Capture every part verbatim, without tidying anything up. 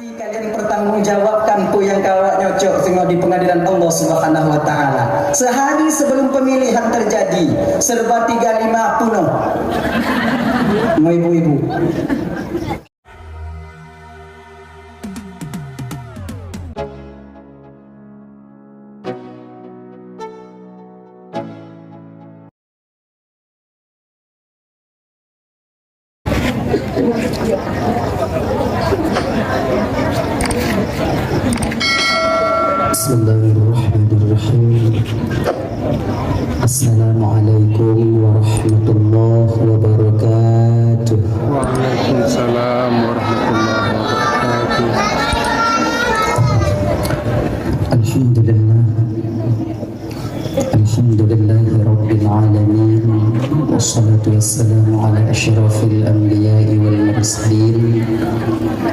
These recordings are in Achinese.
Kalian pertanggungjawabkan peue nyang ka awak nyoe cok singoh di pengadilan Allah Subhanahu wa Ta'ala. Sehari sebelum pemilihan terjadi, serba tiga lima punoh. Ibu-ibu. بسم الله الرحمن الرحيم. السلام عليكم ورحمة الله وبركاته. وعليكم السلام ورحمة الله وبركاته. الحمد لله. الحمد لله رب العالمين، والصلاة والسلام على أشرف الأنبياء والمرسلين،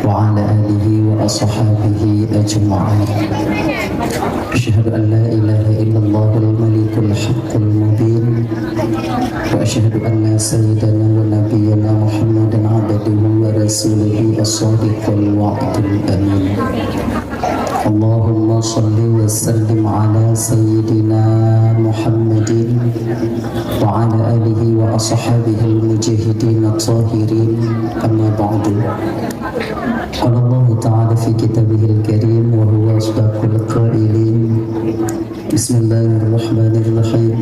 وعلى آله وأصحابه أجمعين. أشهد أن لا إله إلا الله الملك الحق المبين، وأشهد أن سيدنا ونبينا محمدا عبده ورسوله الصادق الوعد الأمين. اللهم صل وسلم على سيدنا محمد وعلى آله وأصحابه المجاهدين الطاهرين. أما بعد. قال الله تعالى في كتابه الكريم وهو أصدق القائلين: بسم الله الرحمن الرحيم.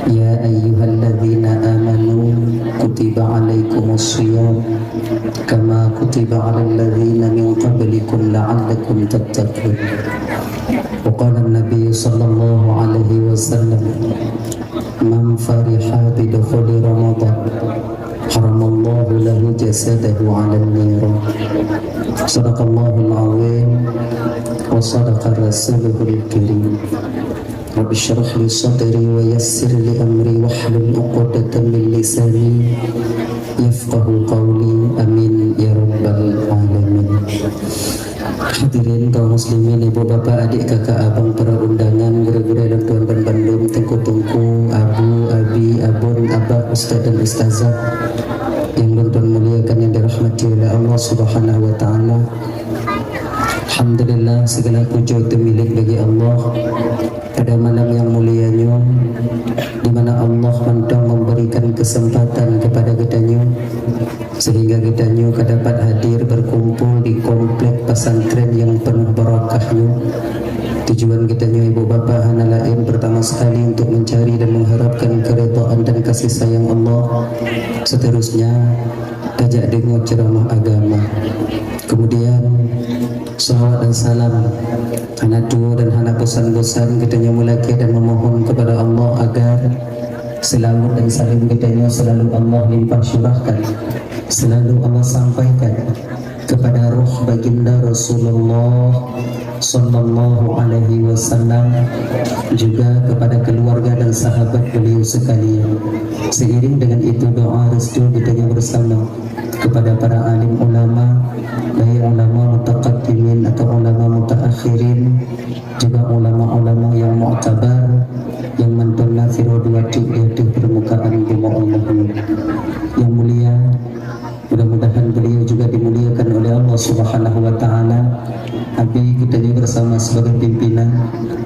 يا أيها الذين آمنوا كتب عليكم الصيام كما كتب على الذين من قبلكم لعلكم تتقون. وقال النبي صلى الله عليه وسلم: من فرح بدخول رمضان حرم الله له جسده على النيران. صدق الله العظيم وصدق رسوله الكريم. رب اشرح لي صدري ويسر لي أمري واحلل عقدة من لساني يفقه قولي. آمين يا رب العالمين. Hadirin kaum muslimin, ibu bapak, adik kakak abang, para undangan, gurée-gurée lôn tuan ban bandum, teungku-teungku, abu, abi, abon, abah, ustaz dan ustazah yang lôn tuan muliakan, yang dirahmati oleh Allah Subhanahu wa Ta'ala. Alhamdulillah, segala puji teumilék bagi Allah. Pada malam yang mulia nyoe, di mana Allah mantong memberikan kesempatan kepada geutanyoe, sehingga geutanyoe ka dapat hadir berkumpul di komplek pesantren yang penuh barakah nyoe. Tujuan geutanyoe ibu bapak hana laén, pertama sekali untuk mencari dan mengharapkan keridhaan dan kasih sayang Allah. Seterusnya, tajak deungoe ceramah agama. Kemudian, salawat dan salam hana tuwoe dan hana bosan-bosan geutanyoe meulakée dan memohon kepada Allah agar selawat dan salam geutanyoe selalu Allah limpah curahkan, selalu Allah sampaikan kepada roh baginda Rasulullah sallallahu alaihi wasallam, juga kepada keluarga dan sahabat beliau sekalian. Seiring dengan itu, doa restu geutanyoe bersama kepada para alim ulama, baik ulama mutaqaddimin atau ulama mutaakhirin, juga ulama-ulama yang muktabar, yang mantong na sidroe dua tiek di ateueh permukaan bumoe Allah. Yang mulia, mudah-mudahan beliau juga dimuliakan oleh Allah Subhanahu wa Ta'ala. Abi geutanyoe bersama sebagai pimpinan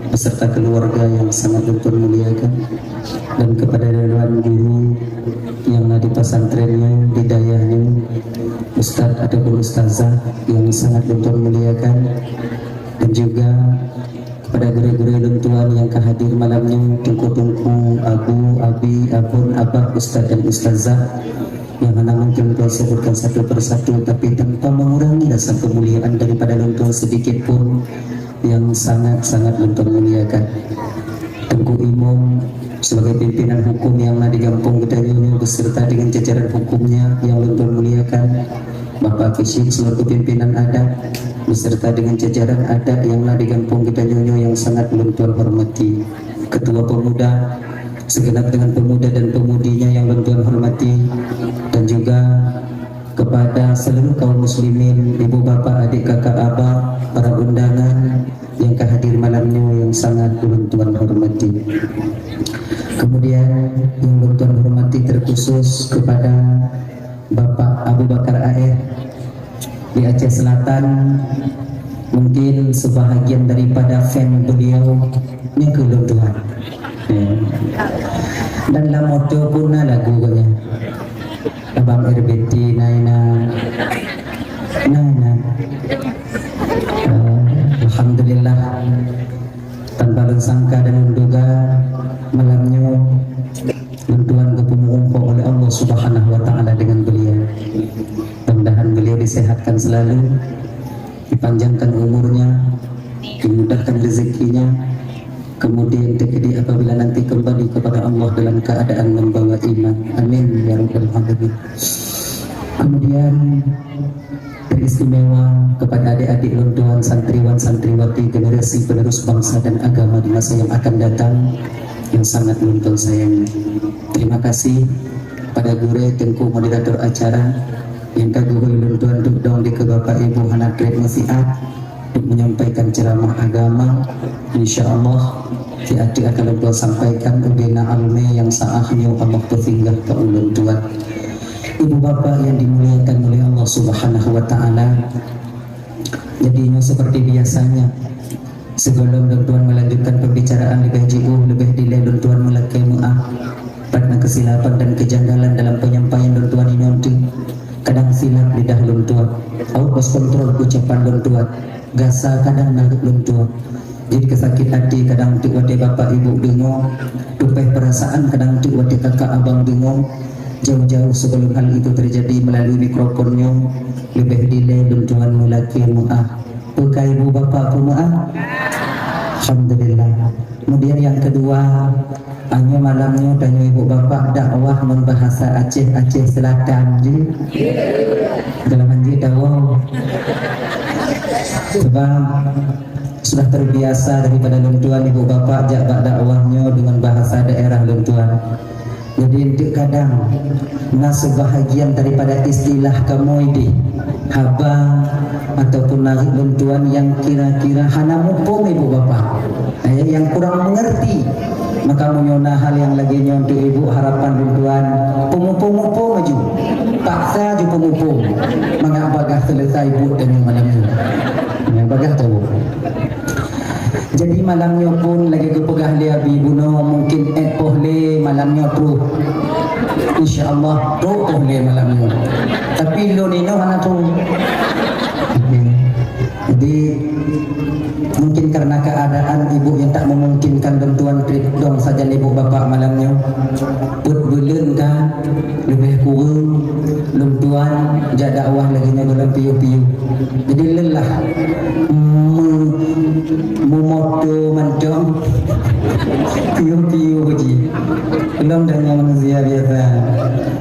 beserta keluarga yang sangat lôn tuan muliakan, dan kepada dewan guru yang na di pesantren nyoe, di dayah nyoe, ustaz ataupun ustazah yang sangat lôn tuan muliakan, dan juga kepada gurée-gurée lôn tuan yang ka hadir malam nyoe, teungku-teungku, abu, abi, abon, abah, ustaz dan ustazah yang hana mungkin lôn tuan sebutkan satu persatu, tapi tanpa mengurangi rasa kemuliaan daripada lôn tuan sedikit pun, yang sangat-sangat lôn tuan muliakan. Teungku Imum sebagai pimpinan hukum yang na di gampông geutanyoe nyoe beserta dengan jajaran hukumnya yang lôn tuan muliakan, Bapak Kishik selaku pimpinan adat beserta dengan jajaran adat yang na di gampông geutanyoe nyoe yang sangat lôn tuan hormati, Ketua Pemuda, segenap dengan pemuda dan pemudinya yang lôn tuan hormati, dan juga kepada seluruh kaum muslimin, ibu bapak, adik kakak abah, para undangan yang ka hadir malam nyoe yang sangat ulôn tuan hormati. Kemudian yang ulôn tuan hormati terkhusus kepada Bapak Abu Bakar A R Di Aceh Selatan, mungkin sebahagian daripada fan beliau nyan keuh lôn tuan. Eh. Dan lam moto pun na lagu gobnyan. Abang R B T na, na. Na, na. Eh, alhamdulillah. Tanpa lôn sangka dan lôn duga, malam nyoe lôn tuan geupeumeureumpok oleh Allah Subhanahu wa Taala dengan beliau. Mudah-mudahan beliau disehatkan selalu, dipanjangkan umurnya, dimudahkan rezekinya, kemudian terjadi apabila nanti kembali kepada Allah dalam keadaan membawa iman. Amin ya rabbal alamin. Kemudian teristimewa kepada adik-adik lôn tuan, santriwan santriwati, generasi penerus bangsa dan agama di masa yang akan datang yang sangat lôn tuan sayangi. Terima kasih pada gurée teungku moderator acara nyang ka geuhôi lôn tuan dudong di keu Bapak Ibu hana treb meusiat untuk menyampaikan ceramah agama. Insya Allah, siat akan lôn tuan sampaikan ubena almé nyang saah nyoe Allah peusinggah keu ulôn tuan. Ibu bapak yang dimuliakan oleh Allah Subhanahu wa Taala, jadi nyoe seperti biasanya, sebelum lôn tuan melanjutkan pembicaraan lebih jauh, lebih dilée lôn tuan meulakée meuah. Pat na kesilapan dan kejanggalan dalam penyampaian lôn tuan inoe teuh. Kadang silap lidah lôn tuan. Out of control ucapan lôn tuan. Gasa kadang nangkeup lôn tuan. Jeuet keu sakét até kadang teuk watée bapak ibu deungoe, tupéh peurasaan kadang teuk watée kakak abang deungoe. Jauh-jauh sebelum hal itu terjadi melalui mikrofon nyoe, leubeh dilée lôn tuan meulakée meuah. Peue ka ibu bapak peumeuah? Alhamdulillah. Kemudian yang kedua, nyoe malam nyoe tanyoe ibu bapak dakwah ngon bahasa Aceh, Aceh Selatan jih. Dalam hanjeuet dawa. Sebab sudah terbiasa daripada lôn tuan ibu bapak jak bak dakwah nyoe dengan bahasa daerah lôn tuan. Jadi enteuk kadang na sebahagian daripada istilah kamoe deh haba ataupun narit lôn tuan yang kira-kira hana muphom ibu bapak, eh, yang kurang mengerti. Maka meunyoe na hal yang lagée nyoe untuk ibu, harapan lôn tuan peumuphom-muphom aju, paksa ju peumuphom mangat bagah selesai buet tanyoe malam nyoe. Nyang bagah tahu. Jadi malam nyoe pun lagée geupeugah lé Abi bunoe mungkin ék poh lé malam nyoe troh. Insya Allah troh poh lé malam nyoe. Tapi lôn inoe hana troh. Jadi mungkin karena keadaan ibu yang tak memungkinkan lôn tuan treb dong sajan ibu bapak malam nyoe. Peuet buleuen ka leubeh kureueng lôn tuan jak dakwah lagée nyoe dalam piôh-piôh. Jadi lelah me-, meumoto mantong piôh-piôh jih. Lom dan ngon manusia biasa.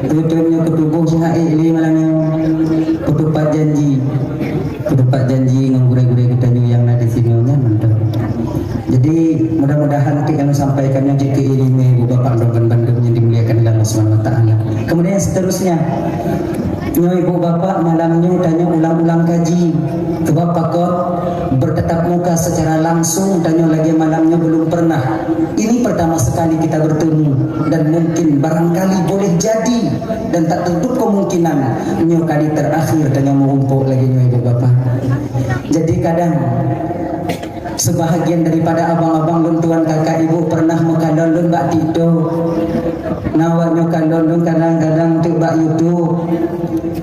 Beutôi nyoe keutuboh syahid lé malam nyoe. Keutupat janji. Keutupat janji ngon gurée-gurée geutanyoe nyang na di sinoe nyan mantong. Jadi mudah-mudahan apa yang disampaikan nyoe jeuet keu ileumé ibu bapak droe bandum nyang dimuliakan oleh Allah Subhanahu wa Taala. Kemudian yang seterusnya, nyoe ibu bapak malam nyoe tanyoe ulang-ulang kaji. Sebab pakon bertatap muka secara langsung tanyoe lagée malam nyoe belum pernah. Ini pertama sekali kita bertemu dan mungkin barangkali boleh jadi dan tak tertutup kemungkinan nyoe kali terakhir tanyoe meurumpok lagée nyoe ibu bapak. Jadi kadang sebahagian daripada abang-abang lôn tuan kakak ibu pernah meukalon lôn bak TikTok. Na awak nyoe kalon lôn kadang-kadang teuk bak YouTube.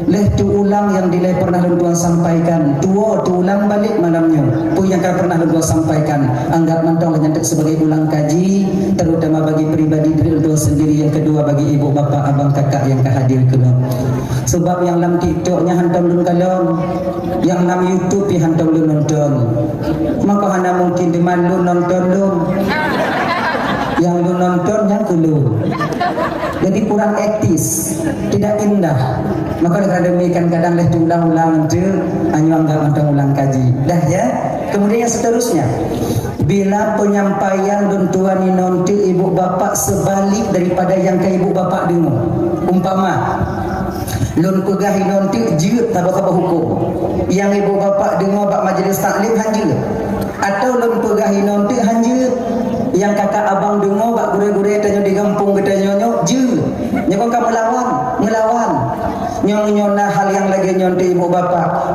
Lheueh teuulang nyang dilée pernah lôn tuan sampaikan, tuwoe teuulang balek malam nyoe. Peue nyang ka pernah lôn tuan sampaikan, anggap mantong lagée nyan teuk sebagai ulang kaji, terutama bagi pribadi diri lôn tuan sendiri, yang kedua bagi ibu, bapak, abang, kakak yang ka hadir keunoe. Sebab nyang lam TikTok nyan hantom lôn kalon. Nyang lam YouTube pih hantom lôn nonton. Maka hana mungkin diman lôn nonton lôn. Nyang lôn nonton nyang keu lôn. Jadi kurang etis, tidak indah. Maka oleh karena demikian kadang leh diulang-ulang tu, anyoe anggap mantong ulang kaji. Dah ya. Kemudian yang seterusnya, bila penyampaian lôn tuan inoe tu ibu bapak sebalik daripada yang ka ibu bapak deungoe. Umpama, lôn peugah inoe teuk jeuet saboh-saboh huköm. Nyang ibu bapak deungoe bak majlis taklim han jeuet. Atawa lôn peugah inoe teuk han jeuet. Nyang kakak abang deungoe bak gurée-gurée tanyoe di gampông geutanyoe nyoe jeuet. Nyoe kon ka meulawan, meulawan. Nyoe, nyoe na hal nyang lagée nyoe teuk ibu bapak.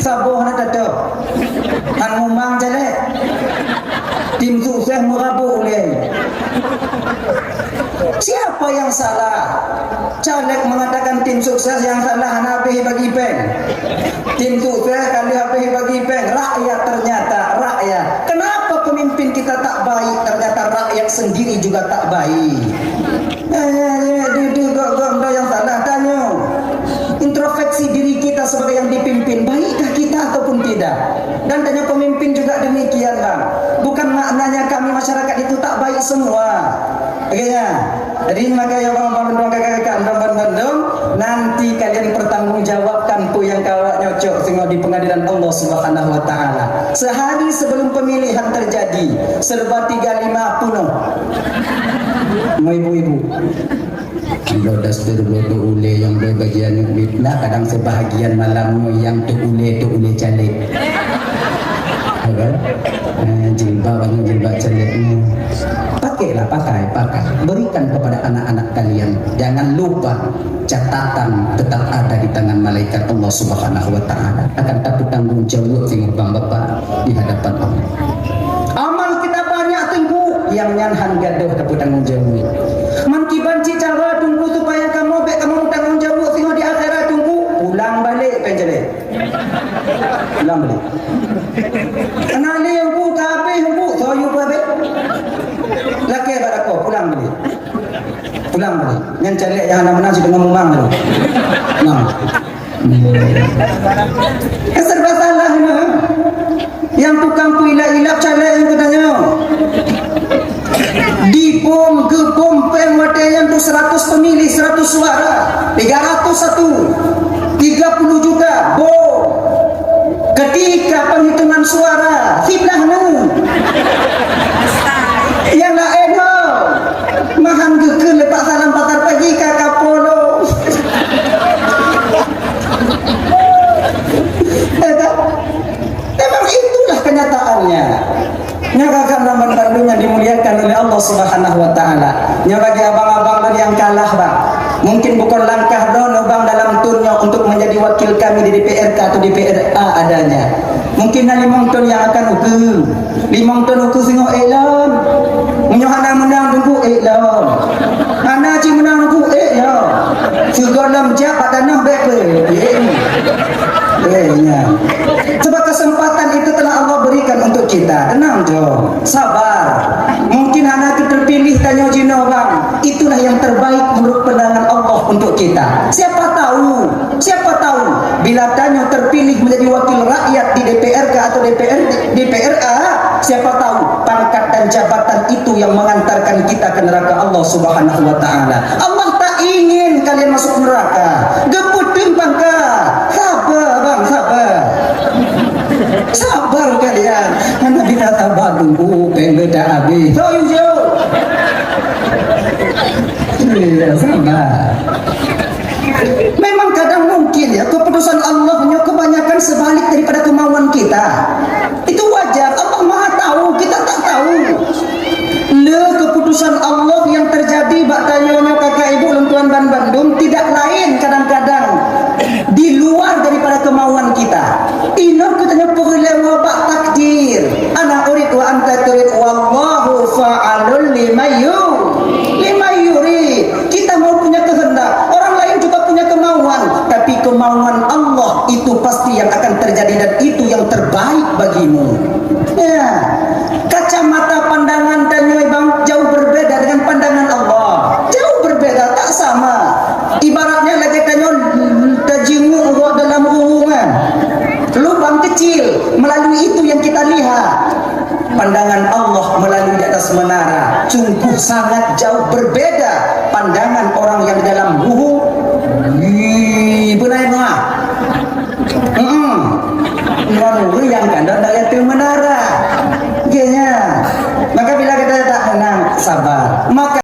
Saboh na tetap. Han mumang jalek. Tim sukses meurabuk ulèe. Siapa yang salah? Caleg mengatakan tim sukses yang salah hana habéh bagi péng. Tim sukses ka lheueh habéh bagi péng. Rakyat ternyata, rakyat. Kenapa pemimpin Pemimpin kita tak baik, ternyata rakyat sendiri juga tak baik. Eh, eh, eh, di, di, gok, gok, gok yang salah, tanyoe. Introspeksi diri kita sebagai yang dipimpin, baikkah kita ataupun tidak? Dan tanyoe pemimpin juga demikian, Bang. Bukan maknanya kami masyarakat itu tak baik semua. Oke, ya. Jadi, maka ya, Bang, Bang, Bang, Kakak, Kakak, Bang, Bang, Bang, Bang, nanti kalian pertanggungjawabkan peue nyang ka awak nyocok singoh di pengadilan Allah Subhanahu wa Ta'ala. Sehari sebelum pemilihan terjadi, serba tiga lima penuh. Mau ibu-ibu. Bloe daster, bloe teuh ulée, nyang bloe bagian nyoe, nah, kadang sebahagian malam nyoe nyang teuh ulée, teuh ulée caleg. Ya kan? Eh, jilbab, banyak jilbab caleg ni. Pakailah, pakai, pakai. Berikan kepada anak-anak kalian. Jangan lupa, catatan tetap ada di tangan malaikat Allah Subhanahu wa Ta'ala. Akan tapeutanggung jaweueb singoh bang bapak di hadapan Allah. Amal kita banyak, Teungku, nyang nyan han gadôh tapeutanggung jaweueb. Man kiban cit cara, Teungku, supaya kamoe bék kamoe meutanggung jaweueb singoh di akhirat, Teungku, pulang balek, péng jaleh. Pulang balek. Keunan lé, Teungku, ka habéh, Teungku, soe yue peuhabéh? Lakée bak lakoe, pulang balek. Pulang balek. Nyan caleg nyang hana meunang sideungoe mumang tu. Nah. Keserba salah ni. Nyang tukang peuilap-ilap caleg nyang geutanyoe. Dibom, geubom péng watée nyan tu seratus pemilih, seratus suara. Tiga ratus satu. Tiga puluh juta. Bom. Ketika penghitungan suara, siblah nu. Nyang laén ho. Mahan geukheun leupah salam pasar pagi ka kapolo. Ya tak? Memang itulah kenyataannya. Nyoe kakak dan bandum yang dimuliakan oleh Allah Subhanahu wa Ta'ala. Nyoe bagi abang-abang dan yang kalah, bang. Mungkin bukan langkah droeneuh, bang, dalam turun nyoe untuk menjadi wakil kami di D P R K atau D P R A adanya. Mungkin na limong thon nyang akan ukeue. Limong thon ukeue singoh ék lom. Meunyoe hana meunang, Teungku, ék lom. Hana cit meunang, Teungku, ék lom. Sigohlom jak bak tanoh bék peuék. Eh, nya. Sebab kesempatan itu telah Allah berikan untuk kita. Tenang, Jo. Sabar. Mungkin hana terpilih tanyoe jinoe, bang. Itulah yang terbaik menurut pandangan Allah untuk kita. Siapa tahu, siapa tahu, bila tanyoe terpilih menjadi wakil rakyat di D P R K atau D P R, D P R A, siapa tahu pangkat dan jabatan itu yang mengantarkan kita ke neraka Allah Subhanahu wa Ta'ala. Allah tak ingin kalian masuk neraka. Geupeuteun pangkat. Sabar, bang, sabar. Sabar kalian. Hana bina sabar, Teungku, péng geuda habéh. Soe yue jok? Iya, sabar. Memang kadang mungkin, ya, keputusan Allah nyoe kebanyakan sebalik daripada kemauan kita. Itu wajar, Allah Maha tahu, kita tak tahu. Le keputusan Allah yang terjadi bak tanyoe nyoe, kakak ibu lôn tuan ban bandum, tidak lain kadang-kadang di luar daripada kemauan kita. Inoe geutanyoe peureulée bak takdir. Ana urid wa anta turid, wallahu fa'alul lima yu-, lima yurid. Kita mau punya kehendak, orang lain juga punya kemauan, tapi kemauan Allah itu pasti yang akan terjadi dan itu yang terbaik bagimu. Ya. Kacamata pandangan tanyoe, bang, jauh berbeda dengan pandangan Allah. Jauh berbeda, tak sama. Ibaratnya lagée tanyoe tajinguek dalam ruwongan. Lubang kecil, melalui itu yang kita lihat. Pandangan Allah melalui di atas menara sungguh sangat jauh berbeda pandangan orang yang